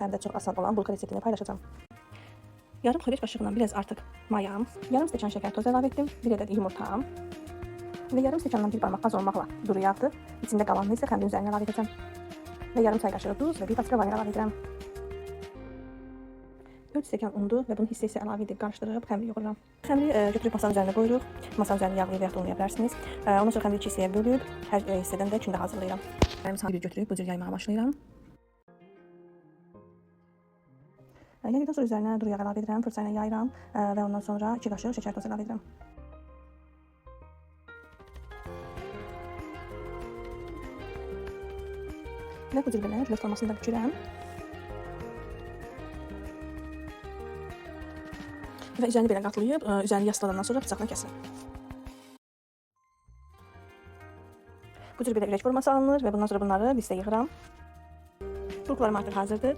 Həm də çox asan olan bulka reseptini paylaşacağım. Yarım xörək qaşığından biraz artıq mayam, yarım stəkan şəkər tozu əlavə etdim, bir ədəd yumurtam və yarım stəkandan bir barmaq az olmaqla duru yağdır. İçində qalanını isə xəmirin üzərinə əlavə edəcəm. Və yarım çay qaşığı duz və bir paçka vanil əlavə edirəm. 4 stəkan undu və bunu hissə-hissə əlavə edib qarışdırıb xəmiri yoğururam. Xəmiri götürüb masanın üzərinə qoyuruq. Masanın üzərini yağlayıb və yaxud unlaya bilərsiniz. Ondan sonra xəmiri iki hissəyə bölüb hər hissədən də kündə hazırlayıram. Mən bir götürüb bu cür yaymağa başlayıram. Yaydıqdan sonra üzərinə duru yağ əlavə edirəm, fırça ilə yayıram və ondan sonra 2 qaşıq şəkər tozu əlavə edirəm. Və bu cür belə rulet formasında bükürəm. Və üzərini belə qatlayıb, üzərini yasladandan sonra bıçaqla kəsirəm. Bu cür belə ürək forması alınır və bundan sonra bunları listə yığıram. Bulkalarım artıq hazırdır.